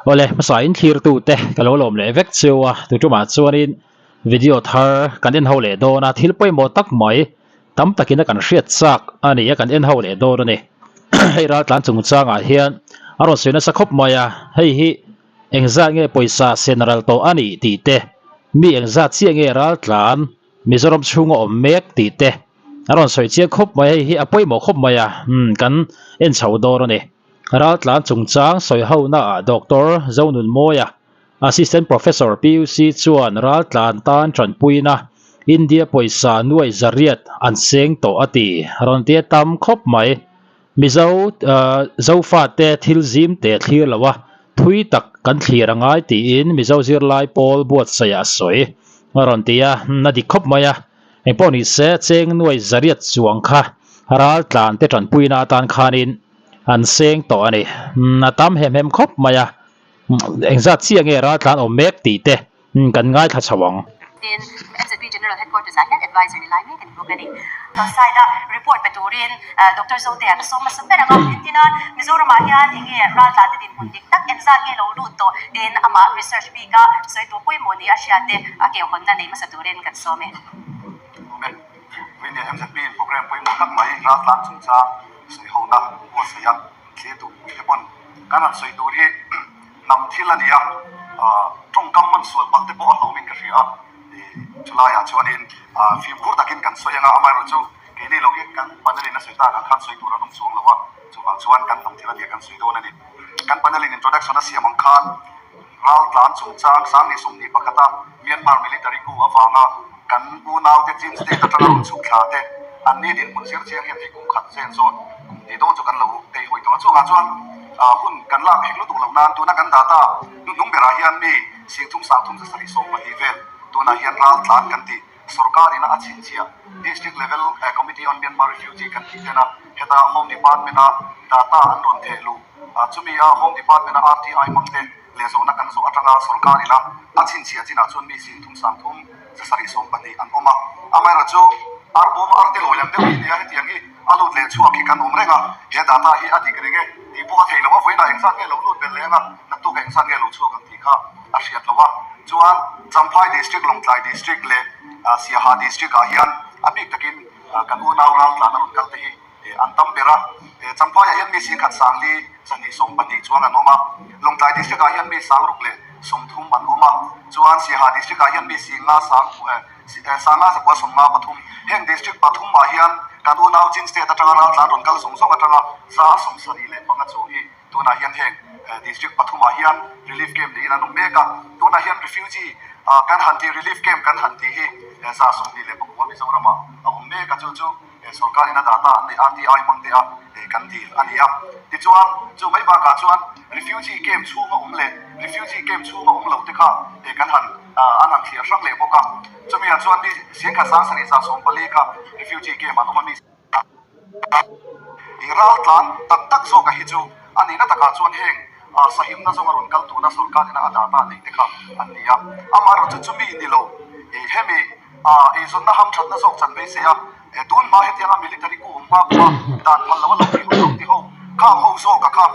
Awle hmasa in thlir tu te ka lo lawm leh vek cheu a tu tumah chuanin video thar kan en ho leh dawn a thil pawimawh tak mai tam takin a kan hriat chak a ni a kan en ho leh dawn a ni hei raltlan chungchangah hian a rawn sawi nasa khawp mai a hei hi engzat nge pawisa sen ral tawh a nih tih te mi engzat chiah nge raltlan Mizoram chhunga awm mek tih te a rawn sawi chiang khawp mai hei hi a pawimawh khawp mai a umm kan en chho dawn a ni. Raltlan chungchang sawi hona ah Doctor Zonunmawia Assistant Professor PUC chuan raltlan tan tanpuina India pawisa nuai zariat an seng tawh a ti rawn tia tam khawp mai. Mizo Zofate thil zim te thlir lo a, thui tak kan thlir a ngai tiin Mizo zirlai pawl buatsaih a sawi a rawn ti a, a dik khawp mai a. Engpawh ni se cheng nuai zariat chuang kha raltlan te tanpuina atan khanin an seng tawh a ni. A tam hem hem khawp mai a, engzat chiah nge raltlan awm mek tih te Kan ngaithla chho ang. Tin, MZP General Headquarters ah hian Adviser ni lai mek a ni bawk a ni. Side a report pe turin Doctor Zotea ka sawm hmasa ber ang a, entin a Mizoram ah hian enge raltlan te dinhmun dik tak engzat nge lo lut tawh tiin amah research bik a sawi tur pawimawh ni a hriat te a keuhawnna nei hmasa turin kan sawm e. Awm e. Vawiin MZP in program pawimawh tak mai raltlan chungchang sawihona buatsaih a thlir duh te pawn kan han sawi tur hi hnam thil a ni a, tawngkam hman sual palh te pawh a hlawmin ka hria a, chulaiah chuanin fimkhur takin kan sawi anga amaherawh chu keini lo hi kan panel in a sawi tak ang khan sawi tur an awm chuang lo a, chuvang chuan kan hnam thil a nia kan sawi dawn a ni. Kan panel in introduction a siam ang khan raltlan chungchang Sangni 21 a Myanmar military coup avanga kan unaute Chin state atanga rawn chhuk thla te an ni dinhmun zir chiang hian hei kum khat zen zawn kum tih dawn chu kan lo tei hawi tawh a, chungah chuan hun kan lak hek lutuk loh nan tuna kan data hnuhnung berah hian mi 30 30 sarih 12 vel tunah hian raltlan kan tih sorkar ina a chhinchhiah District Level Committee on Myanmar Refugee kan tih tena heta Home Department a data an rawn theh luh chumi a Home Department a RTI hmang te leh zawhna kan zawh atanga sorkar ina a chhinchhiah chinah chuan mi 30 30 sarih 12 an awm a, amaherawhchu arbawm arte lawi ang deuh hi nia hetiang hi a lut leh chhuak hi kan awm reng a, he data hi a dik reng e tih pawh a thei lo a, vawiinah engzat nge lo lut belh leng a, naktuk engzat nge lo chhuak ang tih kha a hriat lo a, chuan Champhai District, Lawngtlai District leh Siaha District ah hian a bik takin kan unau raltlan a rawn kal te hi an tam ber a, Champhaiah hian mi 10,000 li 2 12 chuang an awm a, Lawngtlai District ah hian mi 6,000 leh 30 an awm a, chuan Siaha District ah hian mi 500 sang 500 zakua 53, heng District pathum ah hian kan unau Chin State atanga raltlan rawn kal zawng zawng atanga 75 chuang hi tunah hian heng District pathum ah hian Relief Camp niin an awm mek a, tunah hian Refugee kan han tih Relief Camp kan han tih hi 29 Mizoram ah a awm mek a, chu chu Sorkar in a data an neih RTI hmang te a kan dil a ni a. Tichuan, chu mai bakah chuan refugee camp chhunga awm leh refugee camp chhunga awm lo te kha kan han an han thliar hrang leh bawk a. Chumi ah chuan mi 10,000 sarih 140 kha refugee camp an awm a mi i raltlan tak tak zawka hi chu a nihna takah chuan heng sahimna zawnga rawn kal tuna sorkar ina a data neih te kha an ni a. Amaherawhchu chumi ni lo hemi Eizawnna hamthatna zawk chan mai se a, tun hma hetianga military ku awm hma pawha dan phal lo a lo tih ho lo ti ho khang ho zawk a kha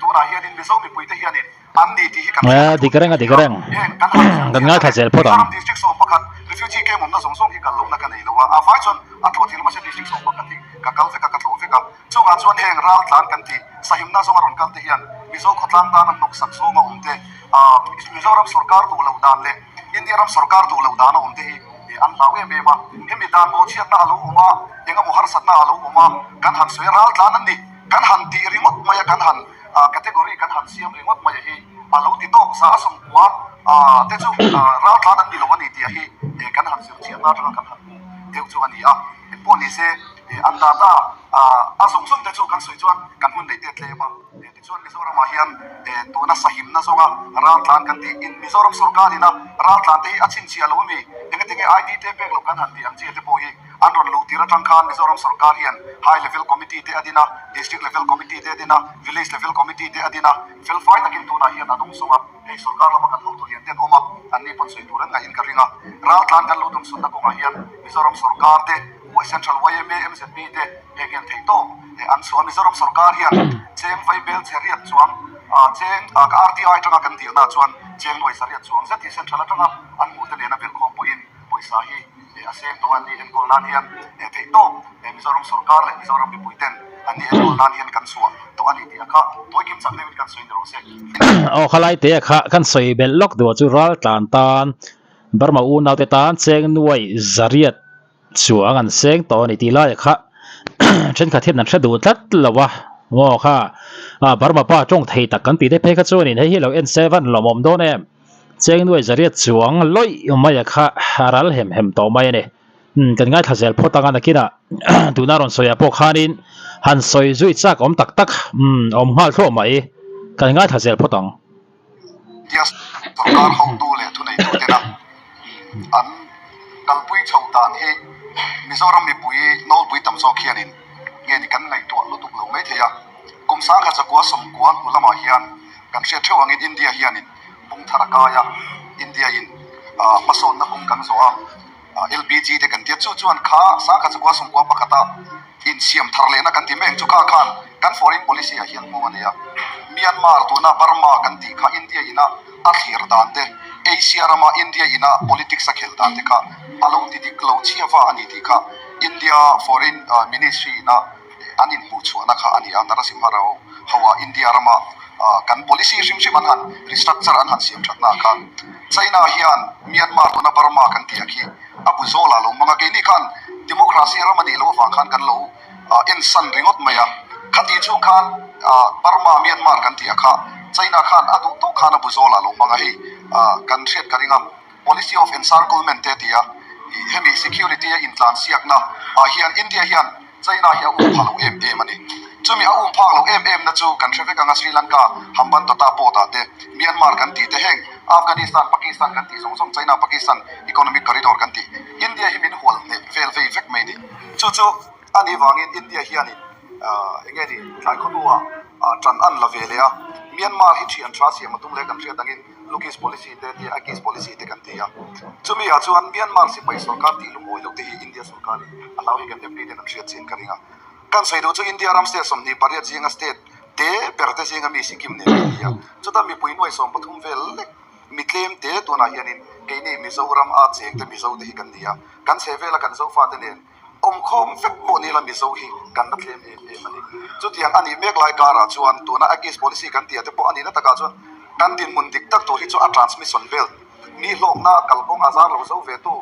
tunah hianin Mizo mipuite hianin an ni tih hi kan hriat a Dik reng a dik reng. Heng kan han zir Kan chian ngaithla a zel phawt ang. Mizoram District 11 refugee camp awmna zawng zawng hi kal lohna ka nei lo a, a vai chuan a tlawh thil mahse District 11 hi ka kal vek a ka tlawh vek a, chungah chuan heng raltlan kan tih sahimna zawnga rawn kal te hian Mizo khawtlang tana hnawksak zawnga awm te Mizoram sorkar duh loh dan leh India ram sorkar duh loh dan a awm te hi an hlau em em a, hemi dan bawhchhiatna a lo awm a, eng emaw harsatna a lo awm a, kan han sawi a raltlan an ni, kan han tih ringawt mai a, kan han category kan han siam ringawt mai a hi a lo ti tawk za a 90 te chu raltlan an ni lo a ni tih a hi kan han zir chiahna atanga kan han hmuh deuh chu a ni a, engpawh ni se an data a zawng zawng te chu kan sawi chuan kan hun neih te tlem a. Tichuan Mizoramah hian tuna sahimna zawnga raltlan kan tih in Mizoram sorkar ina raltlan te hi a chhinchhiah lo ami? Engatinge ID te pek loh kan han tih ang chi te pawh hi an rawn luh tir atang khan Mizoram sorkar hian High Level Committee te a din a, District Level Committee te a din a, Village Level Committee te a din a, felfai takin tunah hian a dawng sawng a, hei sorkar lama kan hotu lian te an awm a, anni pawn sawi tur an ngaih in ka ring a. Raltlan kan lo dawmsawnna kawngah hian Mizoram sorkar te, Central yma, MZP te heng hian theihtawp an chhuah a, Mizoram sorkar hian cheng vaibel chhe riat chuang. Cheng RTI atanga kan dilna chuan cheng nuai sariat chuang zet hi central atanga an hmuhte nena belhkhawm pawhin pawisa hi a seng tawh a, an ni enkawl nan hian theih tawp Mizoram sorkar leh Mizoram mipui ten an ni enkawl nan hian kan chhuah tawh a ni tih a kha tawi kim chak deuhin kan sawi ni rawh se. Aw khalai te a kha kan sawi belh lawk duh chu ral tlan tan Burma unaute tan cheng nuai zariat Chuang an seng tawh a ni tih lai kha thenkhat hian an hre duh tlat lo a, maw kha a Burma pa tawng thei tak kan tih te phei kha chuanin hei hi lo en se van lawmawm dawn em, Chengnuai zariat chuang lawih mai a kha a ral hem hem tawh mai a ni. Umm kan ngaithla zel phawt anga nakinah tuna rawn sawi ah pawh khanin han sawi zui chak awm tak tak umm awm nghal thluah mai kan ngaithla zel phawt ang. India sorkar hotu leh thuneitutena an kalpui chho dan hi Mizoram mipui nawlpui tam zawk hianin nge ni kan ngaihtuah lutuk lo mai thei a. Kum sangkhat zakua sawmkua hnu lamah hian kan hriat theuh angin India hianin bung thar a kai a, India in hmasawnna kawng kan zawh a. LPG te kan tia chu chuan kha sangkhat chakua sawmkua pakhata insiam thar lehna kan ti mek chu kha khan kan foreign policy ah hian nghawng a nei a. Myanmar tuna Burma kan tih kha India ina a thlir dan te, Asia rama India ina politics a khelh dan te kha a lo ti dik lo chhia va a ni tih kha India foreign ministry ina an inhmuh chhuahna kha a ni a. Narasimha Rao hoa India rama kan policy hrim hrim an han restructure an han siam thatna ah khan China hian Myanmar tuna Burma kan tih ang hi a bu zawl ah lo hmang a, keini khan democracy ram a nih loh avang khan kan lo ensan ringawt mai a, khati chung khan Burma Myanmar kan tih ah kha China khan a duh tawk khan a bu zawl ah lo hmang a, hei kan hriat ka ring a. Policy of Encirclement te a ti a, hemi security a intlansiakna ah hian India hian China hi a um pha lo em em a ni. Chumi a um phak lo em em na chu kan hre vek ang a, Sri Lanka, Hambantota port ah te, Myanmar kan tih te heng Afghanistan, Pakistan kan tih zawng zawng China Pakistan economic corridor kan tih India hi min hual hneh vel vei vek mai a ni. Chu chu a nih vangin India hianin eng nge ni tlai khawhnuah tan an la ve leh a, Myanmar hi thian tha siam a tum leh kan hriat angin, Look East Policy te tia Act East Policy te kan ti a. Chumi ah chuan Myanmar sipai sorkar tih lungawi loh te hi India sorkar in a hlau hi kan MP ten an hriat chian ka ring a. Kan sawi duh chu India ram state 28 zinga state te ber te zinga mi Sikkim nen kan ni a. Chuta mipui nuai 13 vel lek mi tlem te tunah hianin keini Mizoram a cheng te Mizo te hi kan ni a. Kan chhehvela kan Zofate nen Awmkhawm vek pawh nila Mizo hi kan la tlem em em a ni. Chutiang a nih mek lai karah chuan tuna Act East Policy kan tih ah te pawh a nihna takah chuan kan dinhmun dik tak tur hi chu a transmission belt mi hlawkna kalkawng a zar lo zo ve tu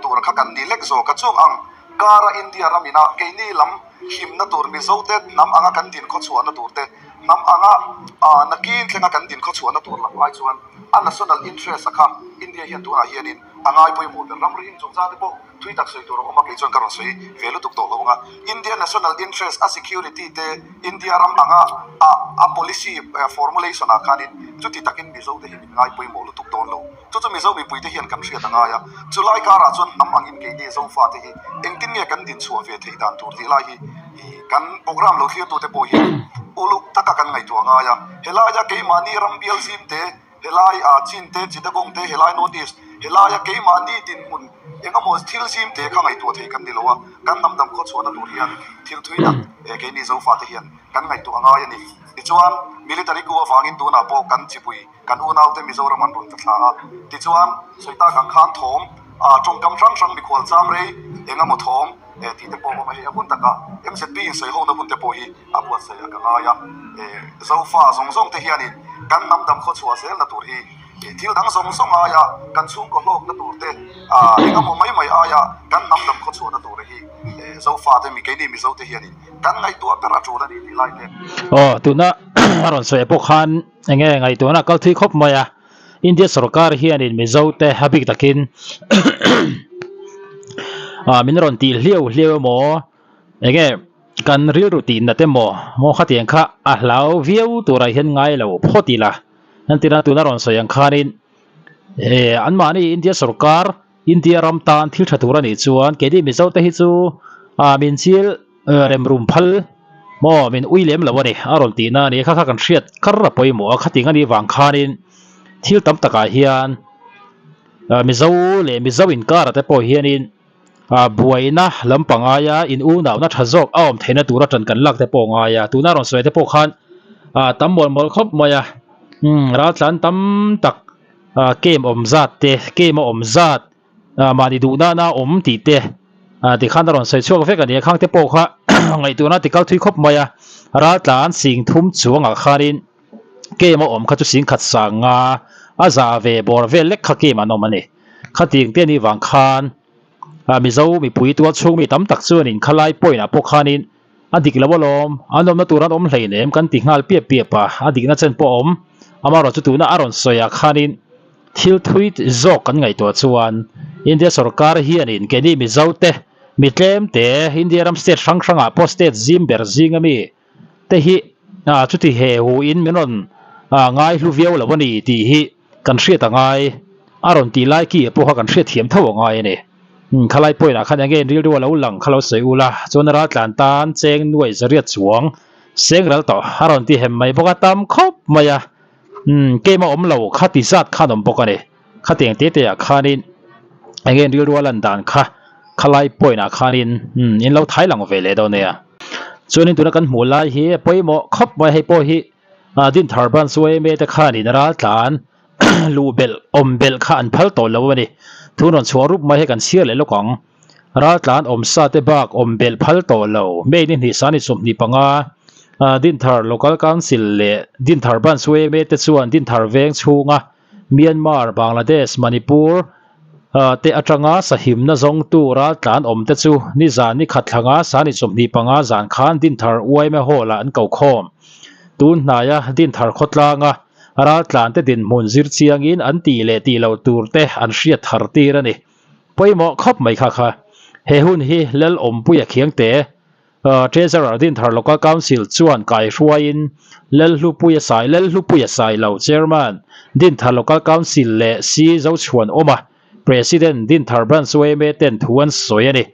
tur kha kan ni lek zawk a. Chung ang kara India ram ina keini lam himna tur Mizo te hnam anga kan din khawchhuahna tur te hnam anga nakin thlenga kan din khawchhuahna tur lam ai chuan a national interest a kha India hian tunah hianin a ngai pawimawh ber. Ramri him chungchang te pawh Thui tak sawi tur a awm a, kei chuan ka rawn sawi ve lutuk tawh lo ang a. India national interest a security te India ram anga a a policy formulation ah khanin chuti takin Mizo te hi min ngai pawimawh lutuk dawn lo. Chu chu Mizo mipui te hian kan hriat a ngai a. Chulai karah chuan hnam angin keini Zofa te hi engtin nge kan dinchhuah ve theih dan tur tih lai hi kan program lo thlir tute pawh hian uluk taka kan ngaihtuah a ngai a. Helaia keimahni ram bial zim te Helai ah Chin te, Chittagong te, helai North East, helaia keimahni dinhmun eng emaw thil zim te kha ngaihtuah thei kan ni lo a, kan hnam dam khawchhuahna tur hian thil thui tak keini Zofate hian kan ngaihtuah a ngai a ni. Tichuan, military coup avangin tunah pawh kan chipui, kan unaute Mizoram an rawn ta thla a. Tichuan, sawi tak ang khan thawm, tawngkam hrang hrang mikhual cham rei eng emaw thawm tih te pawh a awm a, hei a hun takah MZP insawi hona hun te pawh hi a buatsaih a ka ngai a, Zofa zawng zawng te hianin kan hnam dam khawchhuah zelna tur hi thil dang zawng zawng aia kan chhungkaw hlawkna tur te, eng emaw mai mai aia kan hnam dam khawchhuahna tur hi Zofa te mi keini Mizo te hianin kan ngaihtuah ber a tul a ni tih lai te. Aw, tuna a rawn sawi pawh khan eng nge ngaihtuahna a kal thui khawp mai a, India sorkar hianin Mizo te a bik takin min rawn tih hliau hliau emaw eng nge Kan rilru tih nat emaw maw khatiang kha a hlau viau turah hian ngai lo phawt ila. Entirna tuna rawn sawi ang khanin eh anmahni India sorkar, India ram tan thil tha tur a nih chuan keini Mizo te hi chu ah min chil rem rum phal maw min ui lem lo a ni a rawn tihna a ni. Kha kha kan hriat kar a pawimawh a, khatiang a nih vang khanin thil tam takah hian Mizo leh Mizo inkar ah te pawh hianin Ah buaina lampang aia in unauna tha zawk a awm theihna tura tan kan lak te pawh a ngai a, tuna rawn sawi te pawh khan ah tam mual mual khawp mai a umm raltlan tam tak ah camp awm zat te camp a awm zat ah mahni duh nana awm tih te ah tikhan a rawn sawi chhuak vek a ni a khang te pawh kha ngaihtuahna ti kal thui khawp mai a raltlan sing thum chuangah khanin camp a awm kha chu sing khat sang nga a za ve bawr vel lek kha camp an awm a ni khatiang te anih vang khan ah Mizo mipui tual chhung mi tam tak chuanin khalai point ah pawh khanin a dik lo alawm an awmna tur an awm hleinem kan ti nghal piap piap a a dikna chen pawh a awm amaherawhchu tuna a rawn sawi ah khanin thil thui zawk kan ngaihtuah chuan India sorkar hianin keini Mizo te mi tlem te India ram state hrang hrang ah pawh state zim ber zing ami te hi ah chuti he hu in min rawn ah ngai hlu viau lo a ni tih hi kan hriat a ngai a rawn tih lai ki pawh kha kan hriat thiam tho a ngai a ni umm khalai point ah khan eng nge rilru a lo lang kha lo sawi ula chuan raltlan tan cheng nuai zariat chuang seng ral tawh a rawn ti hem mai bawk a tam khawp mai a umm keimah awm lo kha ti zat khan awm bawk a ni. Khatiang te te ah khanin eng nge rilru a lan dan kha khalai point ah khanin umm in lo thai lang ve leh dawn nia. Chuanin tuna kan hmuh lai hi a pawimawh khawp mai hei pawh hi ah Dinthar branch yma te khanin ral tlan luh belh awm belh kha an phal tawh lo a ni. Thu rawn chhuah rup mai hi kan chhiar leh lawk ang. Ral tlan awm sa te bak awm belh phal tawh lo. May ni hnih sani 25 ah Dinthar Local Council leh Dinthar branch yma te chuan Dinthar veng chhunga Myanmar, Bangladesh, Manipur te atanga sahimna zawngtu raltlan awm te chu nizan ni khat thlanga sani 25 zan khan Dinthar yma Hall ah an ko khawm. Tun hnaia Dinthar khawtlanga raltlan te dinhmun zir chiangin an tih leh tih loh tur te an hriat thar tir a ni. Pawimawh khawp mai kha kha. He hun hi Lal Awmpuia Khiangte Treasurer Dinthar Local Council chuan kaihruaiin Lalhlupuia Sai Lalhlupuia Sailo, Chairman, Dinthar Local Council leh C Zochhuan awma President Dinthar Branch yma ten thu an sawi a ni.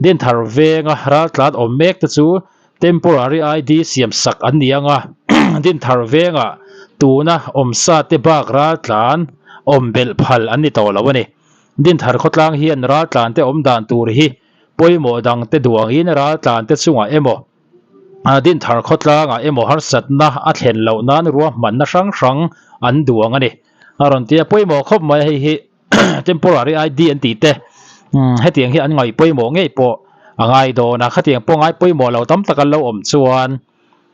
Dinthar venga raltlan awm mek te chu Temporary ID siam sak an ni anga Dinthar venga tuna awmsa te bak raltlan awm belh phal an ni tawh lo a ni. Dinthar khawtlang hian raltlan te awm dan tur hi Pawimawh dangte duangin raltlante chungah emaw, Dinthar khawtlangah emaw harsatna a thlen loh nan ruahmanna hrang hrang an duang a ni. A rawn ti a, pawimawh khawp mai hei hi temporary ID an tih te hetiang hi an ngaih pawimawh ngei pawh a ngai dawn a, khatiang pawh ngai pawimawh lo tam tak an lo awm chuan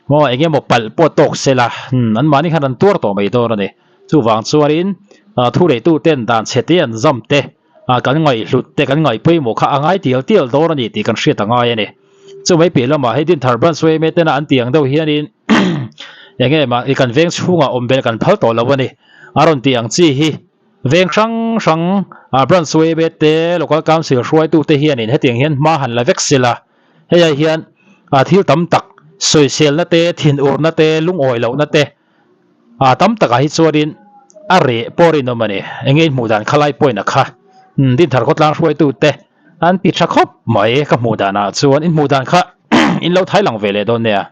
maw eng emaw palh pawh tawk se la anmahni khan an tuar tawh mai dawn a ni. Chuvang chuanin thuneituten dan chhe te an zam te. Ah kan ngaihhlut te kan ngaih pawimawh kha a ngai tial tial dawn a ni tih kan hriat a ngai a ni. Chu mai piah lamah hei Dinthar Branch yma tena an tih ang deuh hianin eng nge mah i kan veng chhungah awm belh kan phal tawh lo a ni. A rawn tih ang chi hi veng hrang hrang ah Branch yma te Local Council hruaitute hianin hetiang hian hma han la vek sela hei ah hian ah thil tam tak sawiselna te thinurna te lungawi lohna te A tam takah hi chuanin a reh pawh rinawm a ni. Eng nge in hmuh dan khalai point a kha Dinthar khawtlang hruaitu te an ti tha khawp mai ka hmuh danah chuan in hmuh dan kha in lo thai lang ve leh dawn nia.